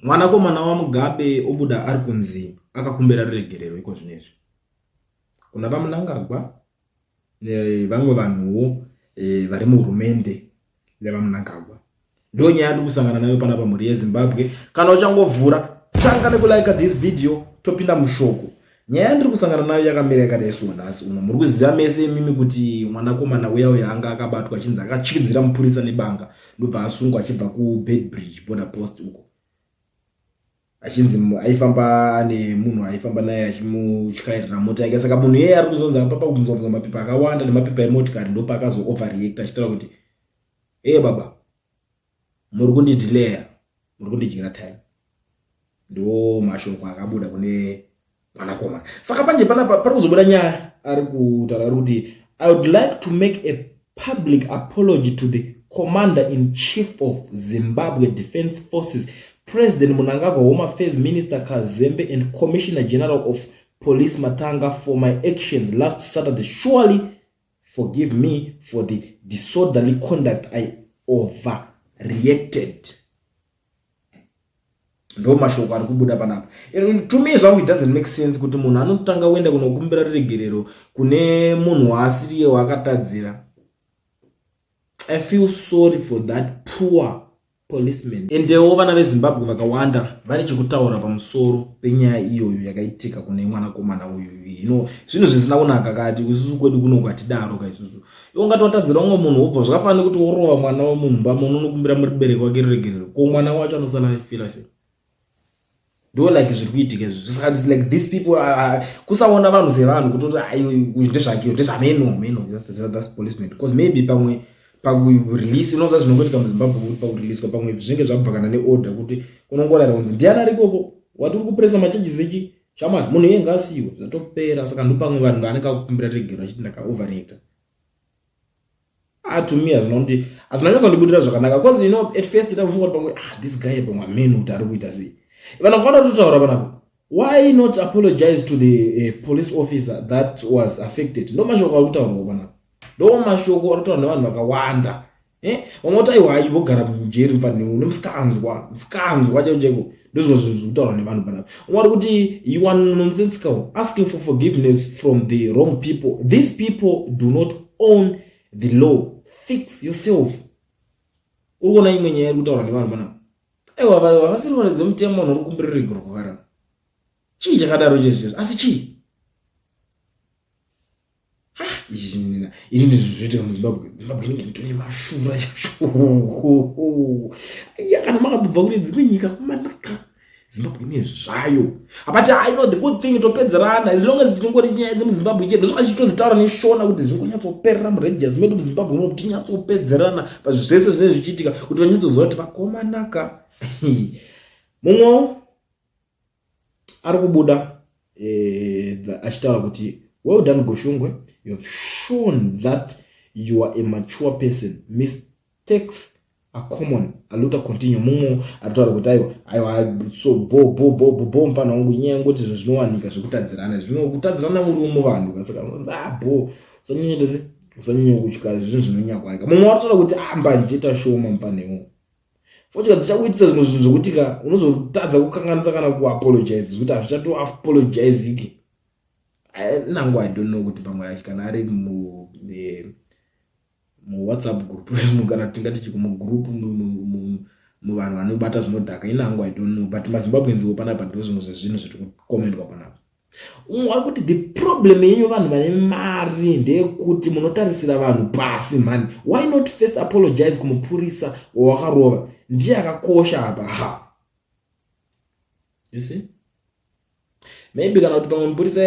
Mwanakomana waMugabe obuda ari kunzi akakumbira ruregerero iko zvinezvi kuna VaMnangagwa nevamwe vanhuwo vari muhurumende yaVaMnangagwa. Ndo nyaya yatiri kusangana nayo panapa, mhuri yeZimbabwe. Kana uchangovhura, tanga nekulike this video, topinda mushoko. Nyaya yandiri kusangana nayo yakamira yakadai so. Nhasi uno muri kuziva mese imimi kuti mwanakomana uya uya anga akabatwa achinzi akatyidzira mupurisa nebanga, ndobva asungwa achibva kuBeitbridge border post uko, achinzi aifamba nemunhu aifamba naye achimutyairira mota yake. Saka munhu iyeye ari kuzonzi apa pakubvunzwa mapepa akawanda nemapepa emotikari, ndopaakazo overreact achitaura kuti, "Ee baba, muri kundidhileya, muri kundidyira time." Ndo mashoko akabuda kune mwanakomana. Saka panje panapa pari kuzobuda nyaya, ari kutaura, ari kuti, "I would like to make a public apology to the Commander in Chief of Zimbabwe Defence Forces, President Mnangagwa, Home Affairs Minister Kazembe and Commissioner General of Police Matanga for my actions last Saturday. Surely forgive me for the disorderly conduct. I overreacted." Ndo mashoko ari kubuda panapa. To me zvangu, it doesn't make sense kuti munhu anotanga kuenda kunokumbira ruregerero kune munhu waasiriye waakatadzira. I feel sorry for that poor policeman. Endewo vana veZimbabwe vakawanda vane chekutaura pamusoro penyaya iyoyo yakaitika kune mwanakomana uyu. Ino zvinhu zvisina kunaka kati isusu kwedu kuno kwatidaro ka. Isusu iwe ungati watadzira umwe munhu, wobva zvakafanana nekuti worova mwana wemunhu mba, unonokumbira mubereki wake ruregerero. Ko mwana wacho anosara achifira sei? Ndo like zviri kuitika izvi. Saka it's like these people, kusaona vanhu sevanhu, kutoti aiyo ndezvake, ndezvameno meno. That's policeman, because maybe pamwe pakurelease, unoziva zvinongoitika muZimbabwe kuti pakureleaswa pamwe zvinenge zvabva kana neorder kuti kunongorayira kunzi ndiani ari ikoko watiri kupresa macharges echi shamwari, munhu iye ngaasiyiwe, zvatopera. Saka ndopamwe vanhu vanenge vakukumbira regero achiti ndakaoverreacta. Ah, to me hazvina kuti hazvina nyatsondibudira zvakanaka, because at first ndakufunga kuti pamwe, ah, this guy pamwe amene kuti ari kuita sei. Vanhu vakafanira kutotaura panapa, why not apologize to the police officer that was affected? Ndo mashoko ari kutaurwa panapa, ndo mashoko ari kutaurwa nevanhu vakawanda. Vamwe vati, "Aiwa, achimbogara mujeri panheu nemusikanzwa musikanzwa chaiko chaiko." Ndo zvimwe zvinhu zviri kutaurwa nevanhu panapa. Umwe ari kuti, "You are nonsensical asking for forgiveness from the wrong people. These people do not own the law. Fix yourself." Uri kuona imwe nyaya iri kutaurwa nevanhu panapa. Aiwa, havasiri varidzi vemutemo, vanhu uri kukumbira ruregero kwakadaro. Chii chakadaro chezvizvo? Asi chii izvi? Ndizvo zvinoitika muZimbabwe. Zimbabwe inenge mitone mashura. Iya, kana makabva kune dzimwe nyika kumanaka, Zimbabwe ine zvayo. But I know the good thing, topedzerana as long as tinongori nyaya dzemuZimbabwe chete. Ndosaka chitozitaura neShona kuti zvingonyatsoperera muregias medu muZimbabwe muno, tinyatsopedzerana pazvese zvinenge zvichiitika, kuti vanyatsoziva kuti vakomanaka. Mumwewo ari kubuda achitaura kuti, "Well done, Goshungwe. You have shown that you are a mature person. Mistakes are common. Aluta continue." Mumwe aritaura kuti, "Aiwa, aiwa, so bo bo bo bo bo, mufana wangu. Inyaya yengoti zvinhu zvinowanika zvekutadzirana, zvino kutadzirana muri muvanhu. Saka ah, bo, usanyanya se usanyanya kutya zvinhu zvinonyakwanika." Mumwe aritaura kuti, "Ah, mbanje shoma mufanewo, fodya dzichakuitisa zvimwe zvinhu zvokuti ka unozotadza kukanganisa kana kuapologize, zvekuti hazvichatoapologiziki." Nangu I don't know kuti pamwe kana ari muWhatsApp group, kana tingati chiko mugroup muvanhu vanobata zvinodhaka. Inangu I don't know, but maZimbabweans panapa ndo zvimwe zvezvinhu zviri kukomendwa panapa. Umwe ari kuti, "The problem yenyu vanhu vane mari ndeyekuti munotarisira vanhu pasi mhani. Why not first apologize kumupurisa wawakarova? Ndiye akakosha apa." Ha, you see, maybe kana kuti pamwe mupurisa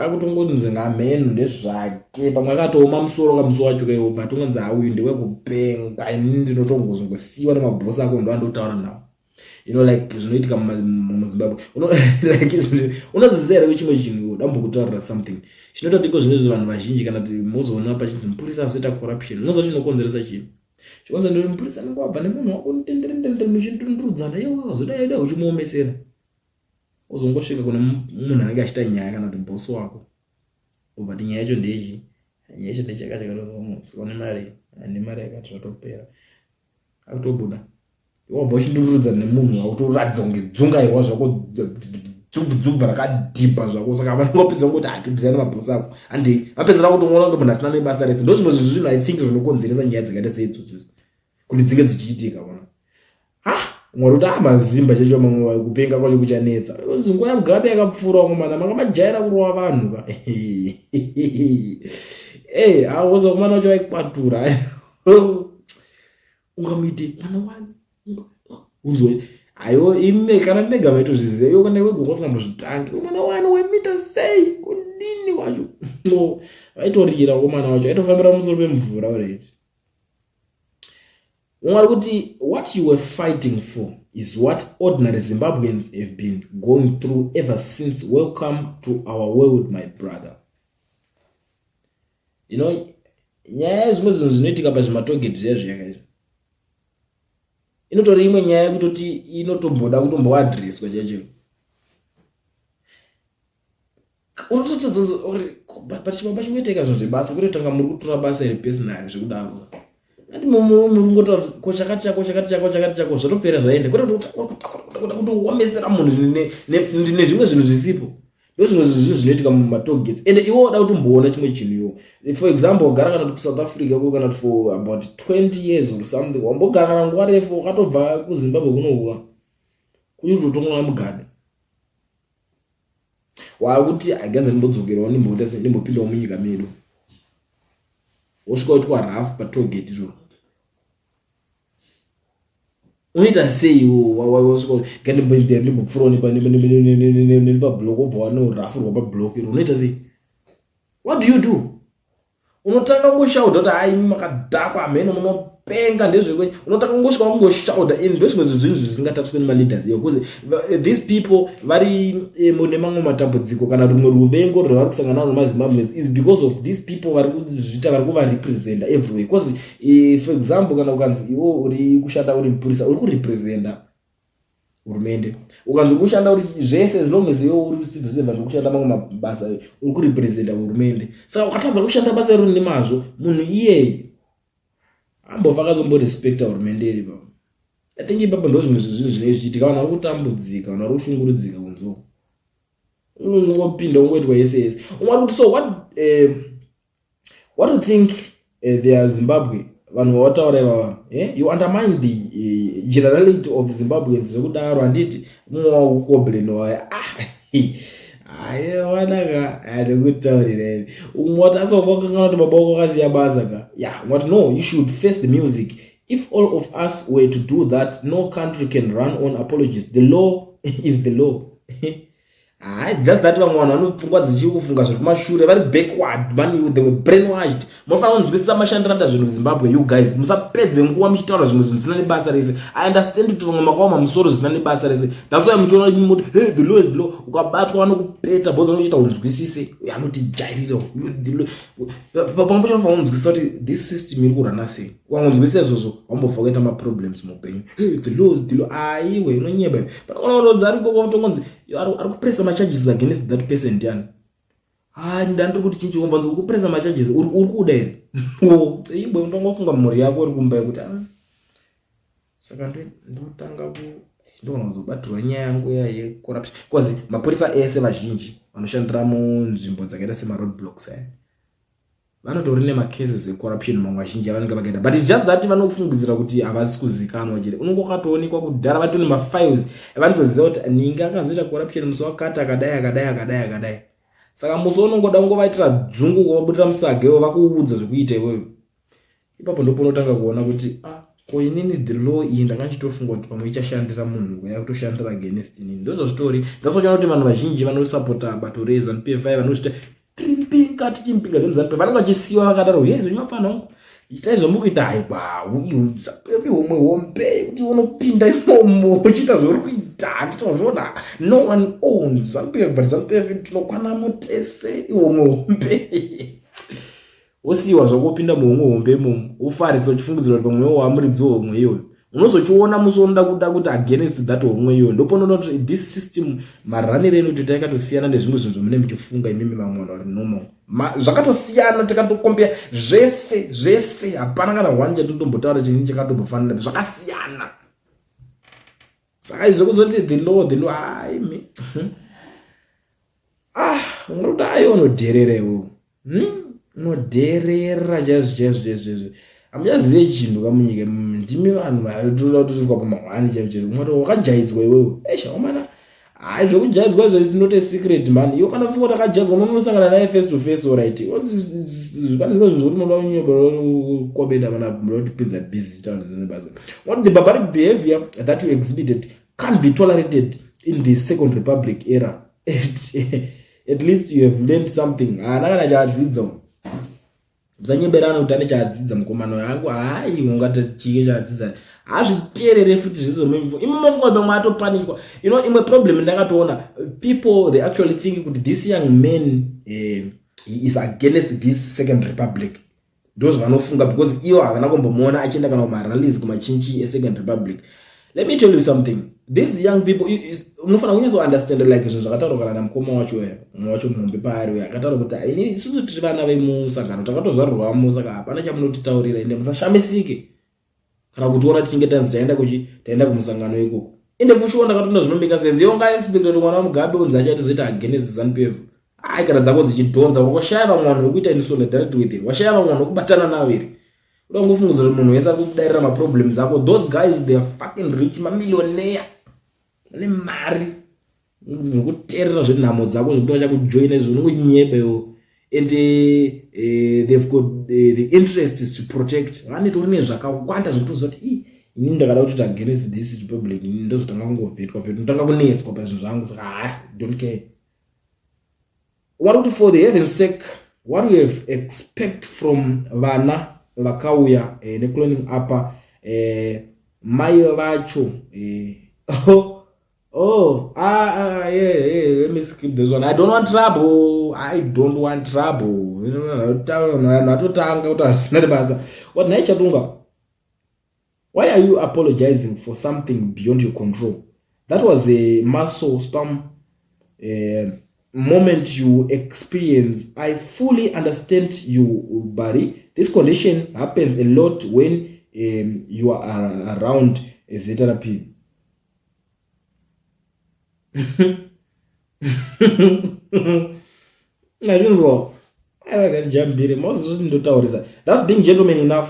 akutongonzi ngamhenu ndezvake, pamwe akatooma musoro kamusi wacho kaiwo, but ungonzi, "Auyu ndewekupenga, inini ndinotongozongosiyiwa nemabhosi ako, ndo andotaura nawo." Like zvinoitika muZimbabwe, like unoziziva here chimwe chinhu? Dambokutaurira something chinoita kuti iko zvinezvi vanhu vazhinji, kana kuti mozoona pachinzi mupurisa azoita corruption, unoziva chinokonzeresa chii? Chikonzera ndoti mupurisa anenge wabva nemunhu wako ntenderendende, muchindundurudzana, iwe zodai dai uchimuomesera, uzongosvika kune munhu anenge achiita nyaya kana kuti bhosi wako, ubva ti nyaya yacho ndechi, nyaya yacho ndechakati, saka une mari, ane mari yakati, zvatopera, akutobuda. Wabva uchindururudza nemunhu wakutoratidza kunge dzungairwa zvako dzubvu dzubva rakadhibha zvako saka vanenge vapedza kungoti hatodhira nemabhosi ako handei vapedzera kutomuona kunge munhu asina nebasa rese ndozvimwe zvezvinhu i think zvinokonzeresa nyaya dzakaita seidzodzo kuti dzinge dzichiitika ona ha mwari kuti amazimba chacho mamwe kupenga kwacho kuchanetsa nguva yamugabe yakapfuura vakomana manga majaira kurova vanhu ka e awoza vakomana vacho vaikwatura ungamuite mwana wani unzwe aiwo ime kana mega maitozviziva iwe kana iwe gogo usingambozvitangi mwana wani waimita sei kudini wacho no vaitorira vakomana wacho aitofambira pamusoro pemvura already umwe ari kuti what you were fighting for is what ordinary zimbabweans have been going through ever since welcome to our world my brother you know nyaya yezvimwe zvinhu zvinoitika pazvimatogeti zviya zviyaka izvi inotori imwe nyaya yekutoti inotomboda kutomboadreswa chaicho but chibaba chingoiteka zvinhu zvebasa kwete kutanga muri kutora basa iri personal zvekudaro ati muringotaura ko chakati chako chakati chako chakati chako zvatopera zvaenda kwete kuda kutoomesera munhu nezvimwe zvinhu zvisipo ndozvimwe zvinhu zvinoitika mumatogates ende iwe wada kutomboona chimwe chinhu iwo for example wagara kana kuti kusouth africa ko kana kuti for about 20 years or something wambogara kana nguva refu wakatobva kuzimbabwe kunohuka kuri kutotongwa namugabe waakuti aiganza ndimbodzokerawo ndimboita se ndimbopindawo munyika medu wosvika wotwa rafu patollgate iroro unoita sei wasvika gandimbopfurawo nepablock wobva wanorafurwa pablock iro unoita sei what do you do unotanga kungoshaudha kuti hai imi makadhakwa hameno munopenga ndezvekwenyu unotanga kungosvika kungoshaudha in ndozvimwe zvinhu zvisingatariswe nemaleaders iyo bcause eh, these people vari eh, mune mamwe matambudziko kana rumwe ruvengo rwavari kusangana naro mazimbabweans is because of these people vari kuzviita vari kuvarepresenta everywhere bcause eh, for example kana ukanzi iwo uri kushanda uri mupurisa uri kurepresenta hurumende ukanzi kushanda uri zvese as long as iwe uri civil servant uri kushanda mamwe mabasa uri kurepresenta hurumende saka ukatadza kushanda basa iro nemazvo munhu iyeye ambofa akazomborespecta hurumende iri pa i think ipapo ndo zvimwe zvezvinhu zvinenge zvichiitika vanhu vari kutambudzika vanhu vari kushungurudzika kunze uko unongopinda ungoitwa yese yese umwe ari kuti so what uh, What do you think uh, they are Zimbabwe vanhu vawataura ivava eh? you undermine the uh, generality of Zimbabweans zvekudaro handiti mumwe wakukoblin waya ah ayewanaka andikutaurira ivi umwe wati asi wakakanganwa kuti baba wako akasiya basa ka ya wati no you should face the music if all of us were to do that no country can run on apologies the law is the law Haa just that vamwe vanhu vane pfungwa dzichiri kufunga zviri kumashure vari backward man they were brainwashed munofanira kunzwisisa mashandiro anoita zvinhu muzimbabwe you guys musapedze nguva muchitaura zvimwe zvinhu zvisina nebasa rese i understand kuti vamwe makaoma musoro zvisina nebasa rese that's why muchiona muti hey the law is the law ukabatwa vanokupeta bhozi vanochiita unzwisise anotijairira pamwe pacho unofanira kunzwisisa kuti this system iri kurana sei ukangonzwisisa izvozvo wambobva kuita maproblems muupenyu hey, the laws the law aiwe unonyeba iwe panoona kutonzi ari kutongonzi ari kupresa macharges against that person ndiani ah, ndandiri kuti chinchi wombanzi uri kupresa macharges uri kuda here ibwe untongofunga mhuri yako uri kumba yekuti ah, saka ndotanga ku ndogona kuzobatirwa nyaya yangu ya yecorruption bcause mapurisa ese vazhinji vanoshandira munzvimbo dzakaita semaroad blocks aya vanotori nemacases ecorruption mamwe azhinji avanenge vakaita but its just that vanofungidzira kuti havasi kuzikanwa chete unenge wakatoonekwa kudhara vatori nemafiles vanotoziva kuti ninge akazoita corruption musi wakati akadai akadai akadai akadai saka musi unongoda kungovaitira dzungu kuvabudira musaga ivo vakuudza zvekuita iwewe ipapo ndopaunotanga kuona kuti ah ko inini the law iyi ndanga ndichitofunga kuti pamwe ichashandira munhu yakutoshandira against inini ndozvazvitori ndasochaona kuti vanhu vazhinji vanosapota bato rezanu pf vanozvita tirimpinga tichimpinga zvemuzanup vanenge vachisiyiwa vakadaro he zvenyu vapfana wangu itai zvamuri kuita haiwa zanup homwe hombe kuti unopinda imomo uchiita zvauri kuita handitozviona no one owns zanup but zanup tinokwanamo tese ihomwe hombe wosiyiwa zvako wopinda muhomwe hombe imomo wofarisa uchifungidzira kuti pamwe wamuridzi wehomwe iyoyo unozochiona musi unoda kuda kuti against that homwe iyoyo ndoponoona kuti this system maraniro enotoita yakatosiyana nezvimwe zvinhu zvamune muchifunga imimi vamwe vanhu vari normal zvakatosiyana tikatokombea zvese zvese hapana kana one chatinotombotaura chinini chakatombofanana zvakasiyana. Saka izvo kuzoti the law, the law, haimi. Ah, unoda kuti ayo unodherera iwewe. Unodherera chaizvo chaizvo chaizvo chaizvo. Hamuchazive chinhu kamunyika, ndimi vanhu vanotoda kutoiswa pamahwani chaizvo chaizvo. Umati wakajaidzwa iwewe. Eish, omana. Hayi, zvekujaidzwa izvo is not a secret, man. Iwe kana ufunga kuti akajaidzwa, unonosangana naye face to face, alright. Pane zvimwe zvinhu zvekuti munoda kunyepa, mana munoda kutipinza busy taura dzine basa. What the barbaric behavior that you exhibited can't be tolerated in the Second Republic era. At least you have learned something. Haana kana chaadzidza. Musanyeberana kuti ane chaadzidza mukomana uyu. Hangu hayi, ungati chike chaadzidza? Hazviteerere futi zvizo. Imi mafunga pamwe atopanikwa. You know, imwe problem ndakatoona, people, they actually think kuti this young man, he is against this Second Republic. Ndo zvavanofunga, because ivo havana kumbomuona achienda kana kumarallies, kumachinchi eSecond Republic. Let me tell you something, these young people, unofanira kunyatsounderstand, like zvinhu zvakataurwa kana namukoma wacho, mumwe wacho muhombe paari uyo akataura kuti ini isusu tiri vana vemusangano, takatozvarirwamo, saka hapana chamunotitaurira. Ende musashamisike kana kutiona tichinge tanzi taenda kuchi, taenda kumusangano ikoko. Ende for sure ndakatoona zvinomeka sense. Iwe ungaexpecta kuti mwana waMugabe unzi achatizoita against ZANU PF? Ai, kana dzako dzichidhonza, washaya vamwe vanhu vekuita in solidarity with it, washaya vamwe vanhu vekubatana navo here? Uda kungofungiza kuti munhu wese ari kukudarira maproblems ako. Those guys, they are fucking rich, mamillionaire, vane mari zvekuteerera zvenhamo dzako, zvekuti vachakujoina izvo unongonyeba. And they've got the interest is to protect. Vanetori nezvakawanda zvekutoziva kuti ii, inini ndakada kuti against this republic, inini ndozotanga kungovhetwa vhetwa, ndotanga kunetswa pazvinhu zvangu. Saka ha, don't care. Vari kuti, for the heaven's sake, what we have expect from vana vakauya necloning apa mai vacho oh, ah, ah, yeah, let me skip this one. I don't want trouble, I don't want trouble. Vanhu vatotanga kuti hazvina nebasa. What nhai Chatunga, why are you apologizing for something beyond your control? That was a muscle spam moment you experience. I fully understand you, Barry. This condition happens a lot when you are around a ZRP. Nazvinzwa aivakanijambire mozoti ndotaurisa. That's being gentleman enough,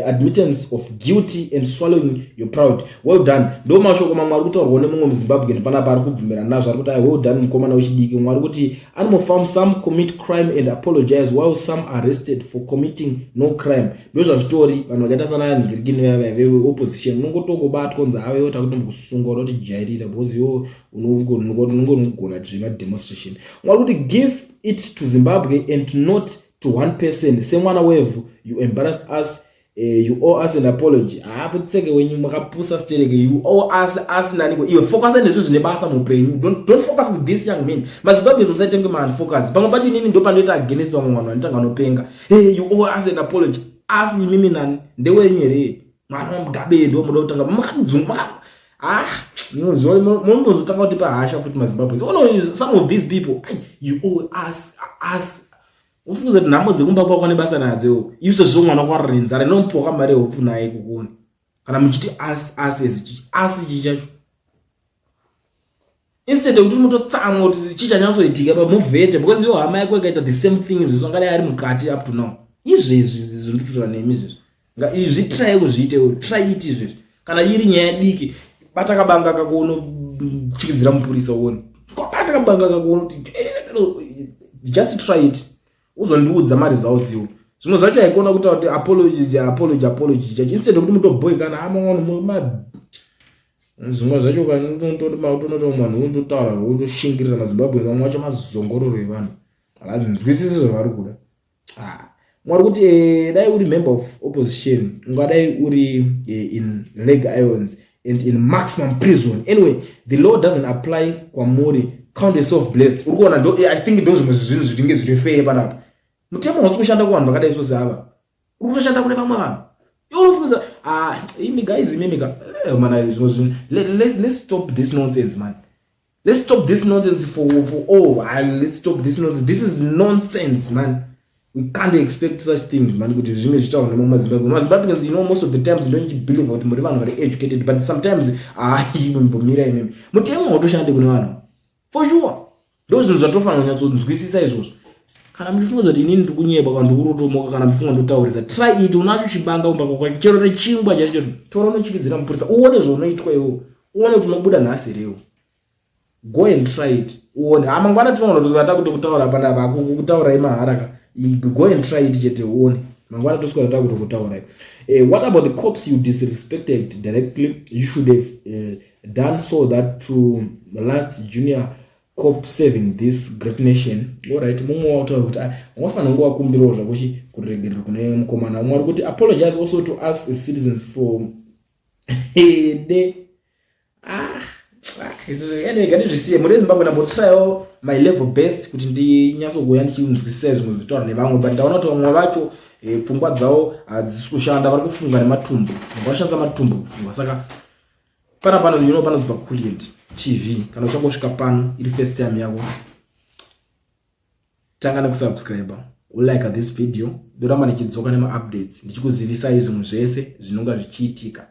admittance of guilty and swallowing your proud. Well done. Ndo mashoko mamwe ari kutaurwa nemumwe muZimbabwe panapa ari kubvumirana nazvo, ari kuti, "Well done, mukomana wechidiki." Mumwe ari kuti, "Animal farm, some commit crime and apologize while some arrested for committing no crime." Ndo zvazvitori. Vanhu vakaita sana ngirikini vaya veopposition, unongotongobatwa kunzi avewo takutombokusunga, uda kutijairira because iwo unongogona zvemademonstration. Mumwe ari kuti, "Give it to Zimbabwe and not to one person. Semwana wevhu, you embarrassed us. You owe us an apology." Hafutseke wenyu, makapusa stereke. You owe us, us naniko iwe? Focusa nezvinhu zvine basa muupenyu. Don't focus with this young man. MaZimbabwes, musaitenge maunfocus. Pamwe pacho inini ndo pandoita against vamwe vanhu vanotanga vanopenga. Hey, you owe us an apology. Us imimi nani? Ndewenyu here mwana waMugabe? Ndo muda kutanga makadzungu. Ah, munombozotanga kutipa hasha futi maZimbabwes. Oh, some of these people, you owe us, us. Ufungiza kuti nhamo dzekumba kwako nebasa nadzo? Izvozvo mwana kwarara nenzara, inomupoka mari yehupfu naye kukuona kana muchiti asi asi ezi asi chii chacho, instead yekuti mutotsamwa kuti chii chanyatsoitika pamuvhete, because iyo hama yako ikaita the same thing izvozvo, angadai ari mukati up to now. Izvezvi zvonditotaura nemi izvezvi, izvi try kuzviitewo, try it izvezvi. Kana iri nyaya diki, bata kabanga kako unochikidzira mupurisa uone. Bata kabanga kako unoti, just try it, uzondiudza maresults iwo. Zvimwe zvacho haikona kuta kuti apology, apology, apology chacho, instead yekuti mutobhoikana ama. Zvimwe zvacho kanotonoto vanhu unototaura, unotoshingirira. MaZimbabwe vamwe vacho mazongororo evanhu, havanzwisisi zvavari kuda. Ah, mwari kuti dai uri member of opposition, ungadai uri in leg irons and in maximum prison. Anyway, the law doesn't apply kwamuri. Count yourself blessed. Uri kuona? I think ndo zvimwe zvinhu zvinenge zviri fair panapa. Mutemo hausi kushanda kuvanhu vakadai so seava, uri kutoshanda kune vamwe vanhu. Iwe unofungiza, ah, imi guys, imimi ka mana zvimwe zvinhu. Let's stop this nonsense, man. Let's stop this nonsense for all. Ah, let's stop this nonsense. This is nonsense, man. We can't expect such things, man, kuti zvinge zvichitaurwa nemamwe maZimbabwe. MaZimbabweans, most of the times ndonchibelieve kuti muri vanhu vari educated, but sometimes aimbomira imimi, mutemo hautoshande kune vanhu for sure. Ndo zvinhu zvatofanira kunyatsonzwisisa izvozvo. Kana muchifunga kuti inini ndiri kunyeba kana ndikurotomoka, kana muchifunga ndotaurisa, try it. Unacho chibanga kumba kwako, chero nechingwa chaicho, tora unochikidzira mupurisa, uone zvaunoitwa iwo, uone kuti unobuda nhasi rewo. Go and try it, uone. Ha, mangwana tinoona kuti takuti kutaura panapa kutaurai mahara ka. Go and try it chete, uone. Mangwana toswera takuti kutaurai. What about the cops you disrespected directly? You should have done so that to the last junior cop serving this great nation. Alright, mumwe wautaura kuti ungafanira kunge wakumbirawo zvako kuregerera kune mukomana. Umwe ari kuti apologize also to us as citizens for de. Ah, anyway, ngandizvisiye. Muri Zimbabwe, ndambotryawo my level best kuti ndinyatsokuuya ndichinzwisisa zvimwe zvitaura nevamwe, but ndaona kuti vamwe vacho pfungwa dzavo hadzisi kushanda, vari kufunga nematumbu, vanoshandisa matumbu kufunga. Saka pana pano, panonzi paCulient TV. Kana uchangosvika pano iri first time yako, tanga nekusubscribe, ulike this video. Ndoramba ndichidzoka nemaupdates, ndichikuzivisai zvinhu zvese zvinonga zvichiitika.